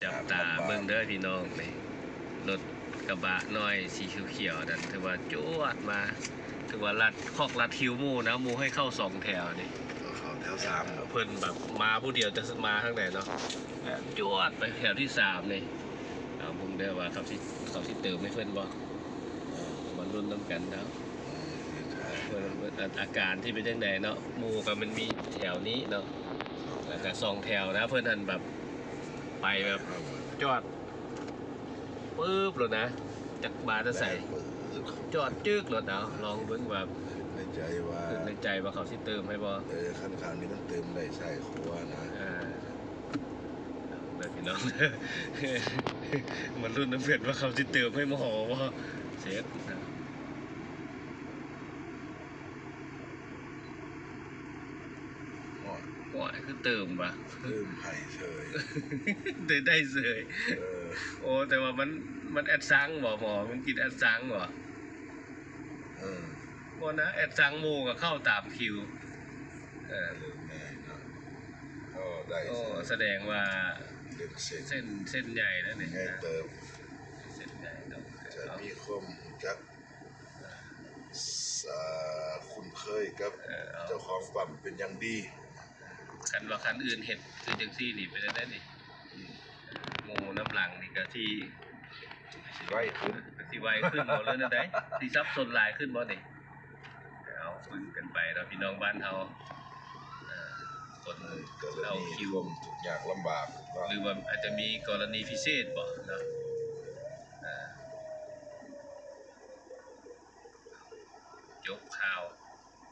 ຈັບຕາເບິ່ງເດີພີ່ນ້ອງນີ້ ລົດກະບະນ້ອຍສີຂຽວໆນັ້ນ ຖືວ່າຈວດມາ ຖືວ່າລັດຄອກລັດຄິວໝູ່ນະ ໝູ່ໃຫ້ເຂົ້າສອງແຖວນີ້ ເຂົ້າແຖວສາມ ເພິ່ນແບບມາຜູ້ດຽວ ຈະມາທາງໃດເນາະ ແບບຈວດໄປແຖວທີສາມນີ້ ເອົາເບິ່ງເດີວ່າເຂົາຊິ ເຂົາຊິເຕີມໃຫ້ເພິ່ນບໍ່ ມາລຸ້ນນຳກັນເນາະ ເອີ ເພິ່ນ ອາ ອາການຊິເປັນຈັ່ງໃດເນາະ ໝູ່ກໍມັນມີແຖວນີ້ເນາະ ແລ້ວກໍສອງແຖວນະ ເພິ່ນຫັ້ນແບບ ໄປແບບຈອດປຶບໂລດນະ ຈັກມາແຕ່ໃສ ແລ່ນປຶບ ຈອດຈຶກໂລດ ເອົາ ລອງເບິ່ງວ່າ ໃນໃຈວ່າ ຄິດໃນໃຈວ່າເຂົາຊິເຕີມໃຫ້ບໍ່ ເອີ ຄັນຂ້າງນີ້ມັນເຕີມໄດ້ຊ້າຍຂວານະ ເອີ ເດີພີ່ນ້ອງ ມາລຸ້ນນຳເພິ່ນວ່າເຂົາຊິເຕີມໃຫ້ໝໍບໍ່ ເສັດ ໂອ້ຍ ໂອ້ຍ ຄືເຕີມວະ ເຕີມໃຫ້ເສີຍ ໄດ້ ໄດ້ເສີຍ ເອີ ໂອ້ ແຕ່ວ່າມັນ ມັນແອັດຊັງບໍ່ໝໍ ມັນກິນແອັດຊັງບໍ່ ເອີ ບໍ່ນະ ແອັດຊັງໝູ່ກໍເຂົ້າຕາມຄິວ ເອີ ເລີ່ມງ່າຍເນາະ ໂອ້ ໄດ້ ໂອ້ ເສີຍ ສະແດງວ່າ ເສັ້ນ ເສັ້ນ ເສັ້ນໃຫຍ່ແລ້ວນີ້ ໃຫຍ່ເຕີບ ເສັ້ນໃຫຍ່ເນາະ ຈະມີຄວາມຮູ້ຈັກ ອ່າ ຄຸ້ນເຄີຍກັບ ເອີ ເຈົ້າຂອງປ້ຳເປັນຢ່າງດີ ຄັນວ່າຄັນອື່ນເຮັດຄືຈັ່ງຊີ້ນີ້ເປັນຈັ່ງໃດນີ້ ອືມ ໝູ່ນຳຫຼັງນີ້ກະຊິ ຊິໄວຂຶ້ນ ກະຊິໄວຂຶ້ນບໍ່ ຫຼືແນວໃດ ຊິສັບສົນຫຼາຍຂຶ້ນບໍ່ນີ້ ເອົາ ເບິ່ງກັນໄປເນາະ ພີ່ນ້ອງບ້ານເຮົາ ເອີ ຄົນ ເອີ ກໍເລີຍ ເອົາ ມີ ຄິວ ຄວາມທຸກຍາກລຳບາກເນາະ ຫຼືວ່າອາດຈະມີກໍລະນີພິເສດບໍ່ເນາະ